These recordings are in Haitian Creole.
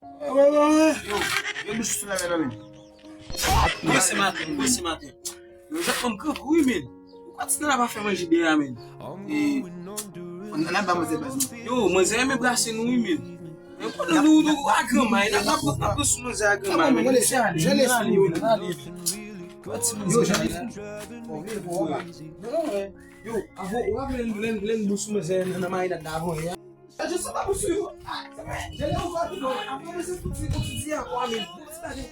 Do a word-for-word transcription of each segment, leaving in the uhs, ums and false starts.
Yo, yo, bouch sou la, men. Mwen se maten, mwen se maten. Yo, jòt mwen kankou, wi, men. Poukwa ti nana pa fè manje deyò a, men? E, nana ba manzè baz, non. Yo, manzè renmen brase nou, wi, men. Men konnen nou, nou, a granmay, n ap, n ap, n ap pran sou manzè a granmay, men. Mwen ale, mwen ale, mwen ale. Yo, jan li fè. Non, non, men. Yo, avan, ou raple lè n, lè n, lè n bous manzè nan, nan marinad la avan yè a? Je sais pas poursuivre. Ah, je l'ai envoyé dans la police pour dire, pour dire à quoi, mais bon, c'est pas bien.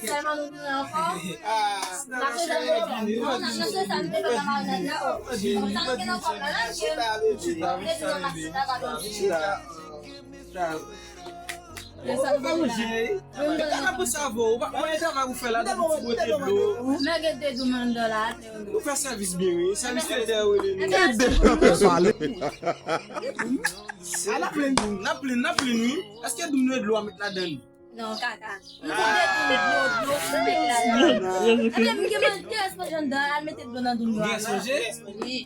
Sèlman nou tounen ankò. N ap chèche sa nou te fè nan marinad la, o. Kòmsa nou gen nan kòb la, la, ke nou te di nan masin la, gade yon jis. Ou pa manje. Ou pa manje avè w. Ou pa manje travay ou fè la, depi ti bwete dlo. Men gen de dou m anndan la. Ou fè sèvis byen, wi. Sèvis trètè yo rele nou. Ebyen, n ap plenn, n ap plenn, n ap plenn, wi. Èske dou nou e dlo a met ladan l? Non, kaka. Nou konn de dlo, dlo, dlo, dlo, dlo. Ebyen, m gen manje, te rès manje anndan, al mete dlo nan dou m yo. Gen sonje? Wi.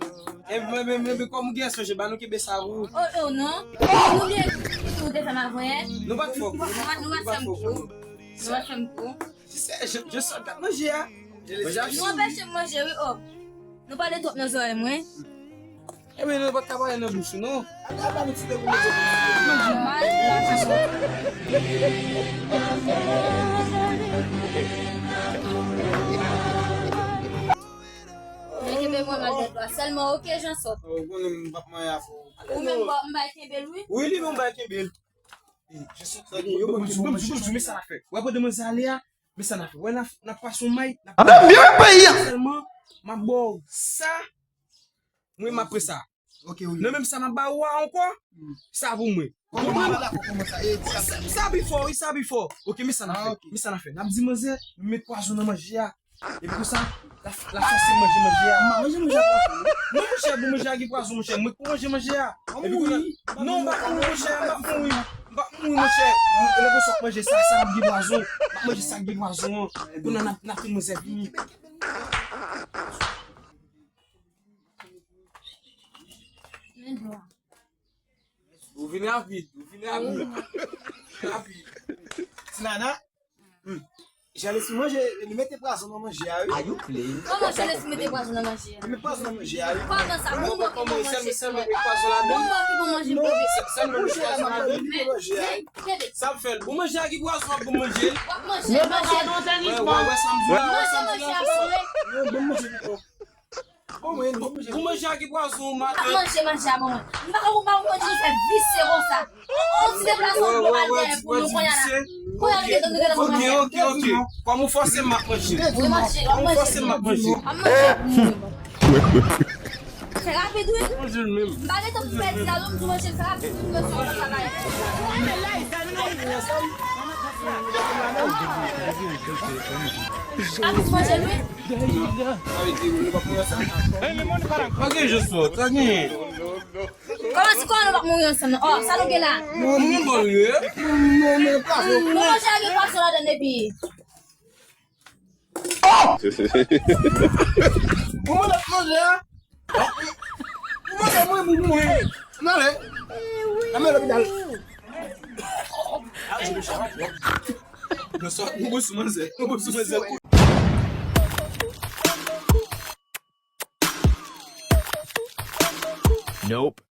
E, men, men, men, men, kòm ou gen sonje, ba nou kenbe sa pou ou. Oh, oh, non. Nou byen, ou te fè m avan yè. Nou pa t fò. Nou pa, nou pa t fè m kou. Nou pa t fè m kou. Ti sè, je, je sòt ap manje a. Nou anpeche m manje, wi, oh. Nou pale twòp nan zòrèy mwen. Ebyen, nou pa t ka pale nan bouch ou, non. Aba nou ti te pou manje. Men kenbe mwen mal tèt la. Sèlman, oke, Jan sòt. Ou konnen m p ap manyen afè w. Ou menm, m bay kenbe l, wi. Wi, li menm bay kenbe l. Yo, men sa n ap fè. Wè, pandan manzè ale a, men sa n ap fè. Wè, n ap, n ap pase yon may, n ap pase yon may. Sèlman, m ap ba w sa, mwen, m ap pran sa. Ok, wi. Non, menm sa m ap ba ou a ankò, sa pou mwen. Kòman, kòman sa? E, sa, sa pi fò, wi, sa pi fò. Ok, men sa n ap fè. Ah, ok. Men sa n ap fè. N ap di manzè, nou met pwazon nan manje a. Epi konsa, l ap, l ap fòse manje manje a. M pa manje manje a pwazon, non. Non, monchè, bon manje a gen pwazon, monchè. Mwen k pou manje manje a. Epi konsa, non, m p ap mouri, monchè, m p ap mouri. M p ap mouri, monchè. Lè konsa w ap manje sa, sa k ap gen pwazon. M ap manje sa k gen pwazon an. Kounye a n ap, n ap tann manzè vini. Men dlo a. Ou vin rapid, ou vin rapid. Rapid. Ti nana, hmm. Jan Leslie manje, li mete pwazon nan manje a, wi. Are you playing? Kòman Jan Leslie mete pwazon nan manje a? Li met pwazon nan manje a, wi. Kòman sa? Bon, bon, ki bon manje? Sèlman, sèlman met pwazon ladan. Bon, bon, ki bon manje? Sèlman met pwazon ladan. Men, men, kenbe. Sa ap fè l. Bon manje a ki pwazon ap bon manje. W ap manje, manje. Wè, wè, wè, sa m di la, wè, sa m di la, se sa. Bon manje, bon. Bon, mwen, bon, bon manje a ki pwazon, maten. M ap manje manje a, bon, mwen. M pa ka konprann manje nou fè visye konsa. On ti deplasman dlo al dèyè pou nou kounye a la. Kounye a nou gen, nou gen nan manje. Ok, ok, ok. Kòm ou fòse m, m ap manje. Wi, manje, w ap manje. Kòm ou fòse m, m ap manje. W ap manje. Fè rapid, wi. Manje l menm. M pa gen tan pou pèdi la, non, m di w manje, fè rapid, wi, m bezwen travay. Rapid, manje l, wi. Pa gen je sòt, sa genyen. Kòman si kòman nou p ap mouri ansanm nan? Oh, sa nou gen la? Nou, nou bon, wi. Nou manje a gen pwazon ladan l epi. Ou mande manje a? Ou mande mwen pou mouri. N ale. N ale lopital. Nou sòt, nou bon sou manzè. Nou bon sou manzè. Nope.